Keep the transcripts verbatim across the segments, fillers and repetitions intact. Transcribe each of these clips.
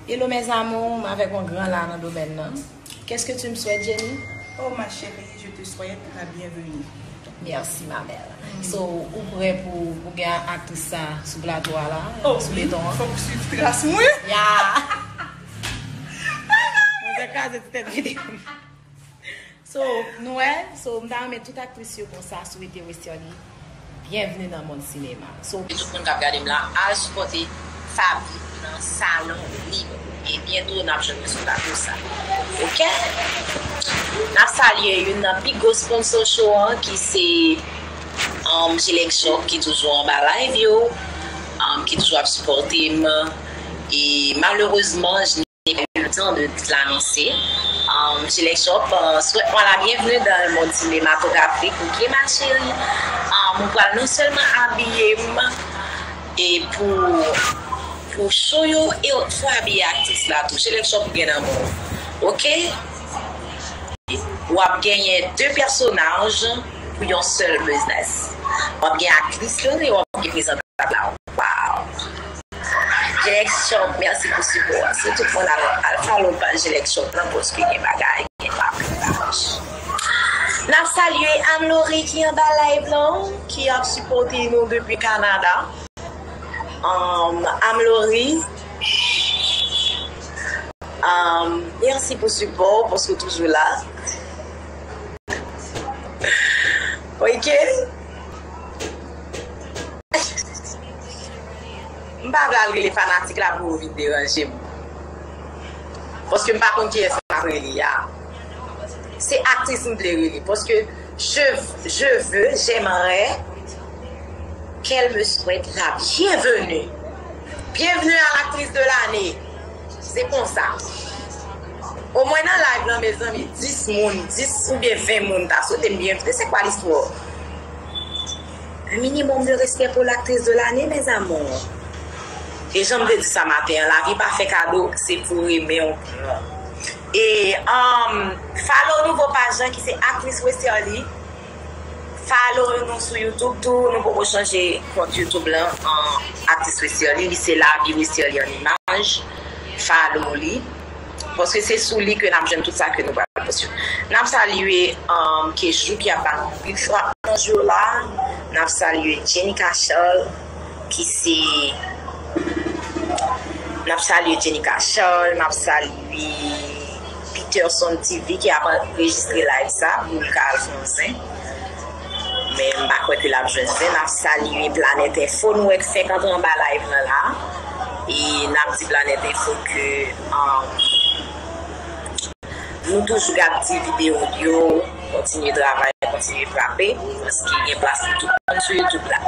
Hello mes amours, m avèk yon gran la nan domèn nan. Qu'est-ce que tu me souhaites, Jenny? Oh ma chérie, je te souhaite la bienvenue. Merci ma belle. So, ou prè pou pou gen aktris sa sou plato a la? Oh sou oui, beton an? Fòk w swiv tras mwen. Ya! Mwen te kraze ti tèt videyo. So, nou wè, so, m ta renmen tout aktris yo konsa sou Ete Westerlie. Byenvni nan mond sinema. So, tout moun k ap gade m la, al sipòte Faby nan Salon Lib. E byento n ap jwenn mwen sou plato sa. Oke? N ap salye youn nan pi gwo sponsor show an ki se um, G-Lex Shop ki toujou anba live yo, um, ki toujou ap sipòte m. E malerezman, je n'ai pas eu le temps de l'annoncer. Um, G-Lex Shop, uh, swèt mwen la byenvni nan mond sinematografik, oke ma chérie? Um, ou pral non sèlman abiye m e pou pou show yo e ou abiye aktris la tou. G-Lex Shop gen nan men w. Oke? W ap genyen de pèsonaj pou yon sèl biznis. W ap gen aktris lan e w ap gen prezantatè la. Wow! G-Lex Shop, mèsi pou sipò a. Si tout moun al, al follow paj G-Lex Shop lan, paske gen bagay, gen papye bagay. N ap salye Anne Laurie ki anba live lan, ki ap sipòte nou depi Kanada. Um, Anne Laurie, um, mèsi pou sipò w, paske w toujou la. Oke? M pa vle al rele fanatik la pou yo vin deranje m. Paske m pa konn kiyès m ap rele a. Se aktris m vle rele. Paske je, je veux, j'aimerais qu'elle me souhaite la bienvenue. Bienvenue à l'actrice de l'année. Se konsa. Omwen nan live lan, mezanmi, dis moun, dis oubyen ven moun ta swete m byenvni. Se kwa listwa? Un minimum de respect pour l'actrice de l'année, mes amours. E jan m te di sa maten an, lavi pa fè kado, se pou renmen w pran. E um, follow nouvo paj lan ki se Aktris Westerlie. Follow nou sou YouTube tou, nou poko chanje kont YouTube lan an Aktris Westerlie, li se Lavi Westerlie an imaj. Follow li. Paske se sou li ke n ap jwenn tout sa ke nou pral poste. N ap salye um, Kejou ki ap ba nou anpil frap nan jou la. N ap salye Jenica Charles ki se n ap salye Jenica Charles, n ap salye Peterson T V ki ap anrejistre live sa pou l ka al fè yon zen. Men m pa kwè ke l ap jwenn zen. N ap salye Planèt Info, nou wè k fèk antre anba live lan la. E n ap di Planèt Info ke um, nou toujou gade ti videyo yo, kontinye travay, kontinye frape, paske gen plas pou tout moun sou YouTube la.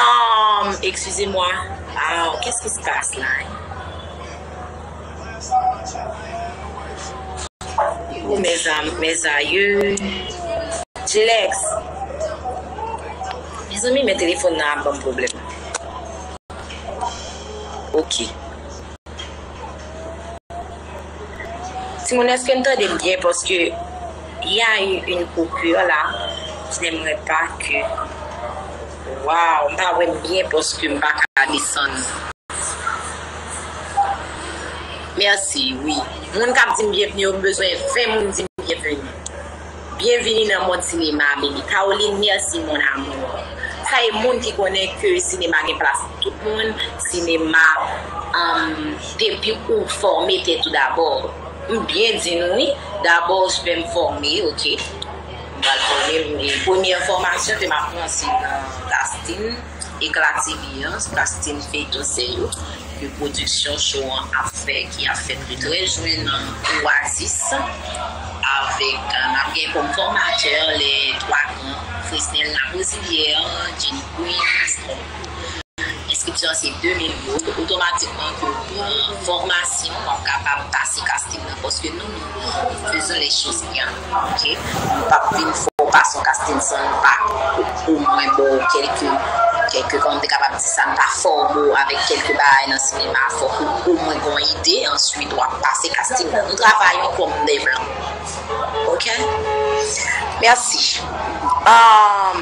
Um, excusez-moi. Ah, qu'est-ce qui se passe là? Oh, mes am, mes aïeux. G-Lex. Mezanmi, men telefòn nan ap ban m pwoblèm. Ok. Timoun, èske n tande m byen? Paske y a eu une coupure la. Je n'aimerais pas que. Waw, m pa wè m byen paske m pa ka desann. Mèsi, wi. Moun k ap di m byenvni yo, m bezwen ven moun di m byenvni. Byenvini nan mond sinema, baby. Caroline, mèsi, mon amour. Sa e moun ki konnen ke sinema gen plas pou tout moun. Sinema um, depi ou fòme tèt ou dabò. M byen di nou, wi. Dabò, je vais me former, ok. M pral fòme m. E premye enfòmasyon ke m ap pran, se nan Dustin. Ekla T V an, Dustin Feyton Seyo, ke pwodiksyon show an ap fè, ki ap fèt le trèz jen nan Oasis, avèk, euh, n ap gen kòm fòmatè les trois grands, Fresnel Laposivière, Jenny Queens. Enskripsyon an se de mil goud, otomatikman ke w pran fòmasyon, w ap kapab pase casting nan, paske nou, nou faisons les choses bien, ok? Nou p ap vin fè w pase yon casting san nou pa omwen ba w kèlke, kèlke, kòman m te kapab di sa, nou pa fòme w avèk kèlke bagay nan sinema, fòk ou omwen gen yon ide, answit w ap pase casting nan. Nou travay yon kòm de blan. Ok? Mèsi. Um,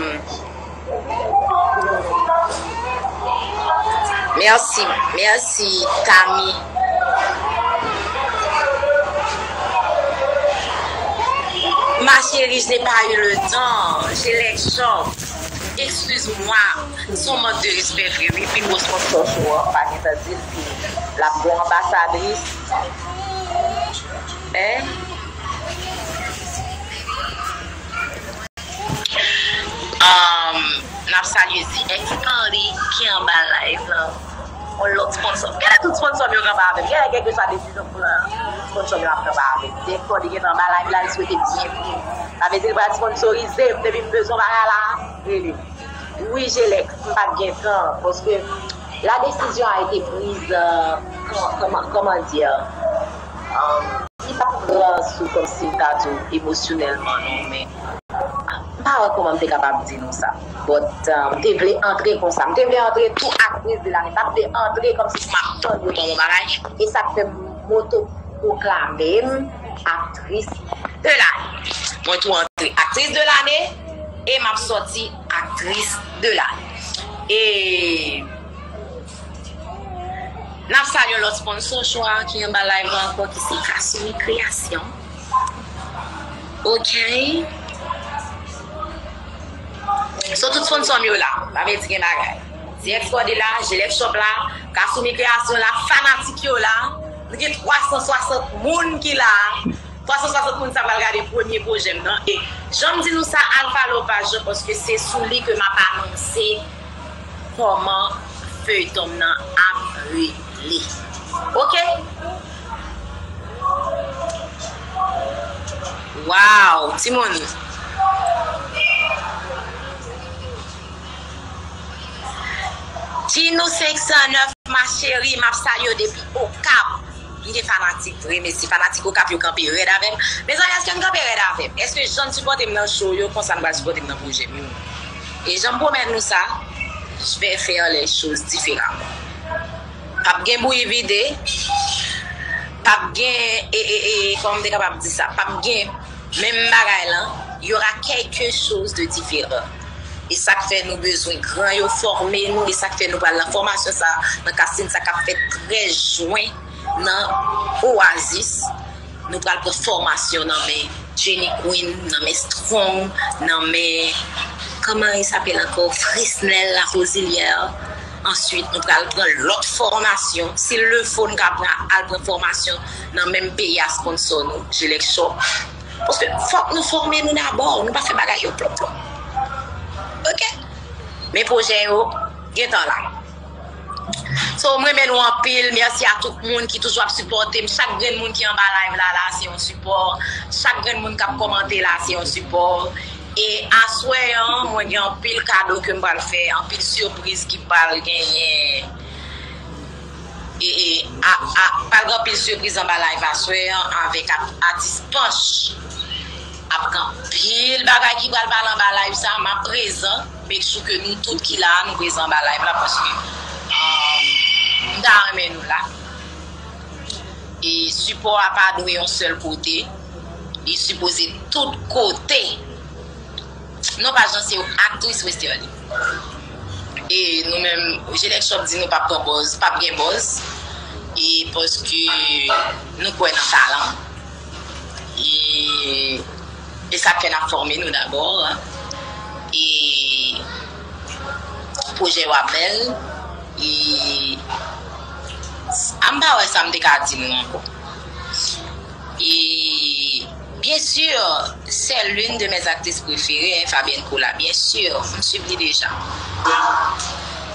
Merci, merci, Tami. Ma chérie, je n'ai pas eu le temps. J'ai l'ex-shop. Excuse-moi. Se yon mank de respè vre, wi. Pi gwo sponsor show a, pa gen tan di l, pi l ap gon anbasadris. Hein? Um, n ap salye Zi Ex Henry ki anba live la. Yon lòt sponsor. Gade tout sponsor m yo kanpe avè m. Gade kèlkeswa desizyon m pran, sponsor m yo ap kanpe avè m. Zi Ex Henry gentan anba live la, li swete m byenvni. Sa vle di li pral sponsorize m depi m bezwen bagay la, rele m. Wi, Jelex, m pa t gen tan, paske la décision a été prise, euh, comment, comment, comment dire, euh, li pa t pran sou kòmsi m ta di w emosyonèlman, non, men m pa wè kòman m te kapab di nou sa. But, euh, m te vle antre konsa. M te vle antre tou aktris de lane. M pa t vle antre kòmsi pou m ap tann yo ban m yon bagay. E sa k fè m motopwoklame m aktris de lane. Mwen tou antre aktris de lane e m ap sòti aktris de lane. E n ap salye yon lòt sponsor show a ki anba live la ankò, ki se Kasumi Création. Ok. So, tout sponsor m yo la. Sa vle di gen bagay. Zi Ex Henry la, Jelex Shop la, Kasumi Création la, fanatik yo la. Nou gen twa san swasant moun ki la. Twa san swasant moun sa pral gade premye pwojè m nan. E jan m di nou sa, al follow paj lan, paske se sou li ke m ap anonse kòman feyton m nan ap rele. Ok? Wow, timoun. Tinou senk san nèf, ma chérie, m ap salye w depi Okap. M gen fanatik vre, mesye, fanatik Okap yo kanpe rèd avè m. Mezanmi, èske n kanpe rèd avè m? Èske jan n sipòte m nan show yo, konsa n pral sipòte m nan pwojè m yo? E jan m pwomèt nou sa, je vais faire les choses différemment. P ap gen bouyi vide, p ap gen, e, e, e, kòman m te kapab di sa, p ap gen menm bagay lan, y aura quelque chose de différent. E sa k fè nou bezwen gran yo fòme nou, e sa k fè nou pral nan fòmasyon sa, nan casting sa k ap fèt trèz jen nan Oasis. Nou pral pran fòmasyon nan men Jenny Queen, nan men Strong, nan men, comment il s'appelle encore, Fresnel Larosilière. Answit, nou pral pran lòt fòmasyon. Si l le fo, nou ka pran, al pran fòmasyon nan menm peyi a sponsor nou, Jelex Shop. Paske fòk nou fòme nou dabò, nou pa fè bagay yo plop plop. Ok? Men pwojè yo gentan la. So, m renmen nou anpil. Mèsi a tout moun ki toujou ap sipòte m. Chak grenn moun ki anba live la, la, se yon sipò. Chak grenn moun k ap kòmante la, se yon sipò. E aswè an, mwen gen anpil kado ke m pral fè, anpil sipriz ki pral genyen. E, e, a, a, pral gen anpil sipriz anba live aswè an avèk ap-, atis Panch. Ap gen anpil bagay ki pral pale anba live sa, m ap prezan. Make sure ke nou tout ki la, nou prezan anba live la, paske, um, m ta renmen nou la. E sipò a pa dwe yon sèl kote, li sipoze tout kote. Non pa jan se yon aktris Westerlie. E nou menm, Jelex Shop di nou p ap pran buzz, p ap gen buzz. E paske nou kwè nan talan. E, e sa k fè n ap fòme nou dabò. E pwojè yo ap bèl. E a m pa wè sa m te ka di nou ankò. E bien sûr, c'est l'une de mes actrices préférées, hein, Fabienne Colas, bien sûr, m swiv li deja.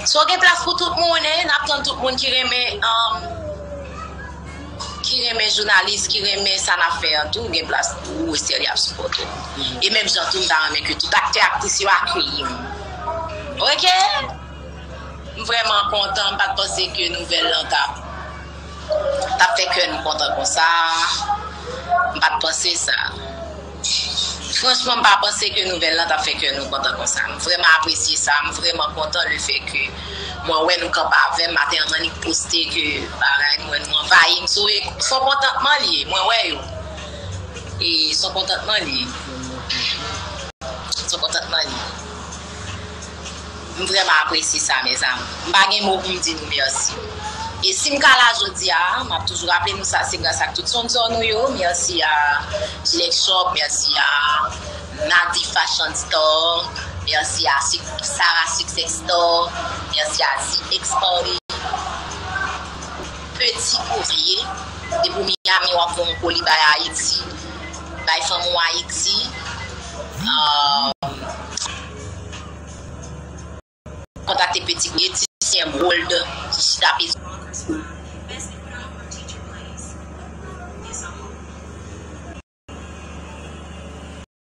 So gen plas pou tout moun, hein, n ap tann tout moun ki renmen, um, ki renmen jounalis, ki renmen sa n ap fè an tou, gen plas pou ou, Westerlie ap sipòte w. E menm jan tou, m ta renmen ke tout aktè, aktris yo akeyi m. Ok? M vrèman kontan, m pa t panse ke nouvèl lan t ap, t ap fè kè nou kontan konsa. M pa t panse sa. Franchman, m pa panse ke nouvèl lan t ap fè kè nou kontan konsa. M vrèman apresye sa, m vrèman kontan le fè ke mwen wè nou kanpe avè m. Maten an, m annik poste ke bagay, m wè nou anvayi m sou e-, s on kontantman li ye, mwen wè yo. E s on kontantman li ye. S on kontantman li ye. M vrèman apresye sa, mezanmi. M pa gen mo pou m di nou mèsi. E si m ka la jodi a, m ap toujou raple nou sa, se gras ak tout sponsò nou yo. Mèsi a Jilet Shop, mèsi a Nadi Fashion Store, mèsi a Sik- Sarah Success Store, mèsi a Z X Party. Petit Courrier, depi Miami, w ap voye yon koli bay Ayiti, bay fanmi w Ayiti. Um, Kontakte Petit Courrier, Ti Syen Gold, ki chita Petit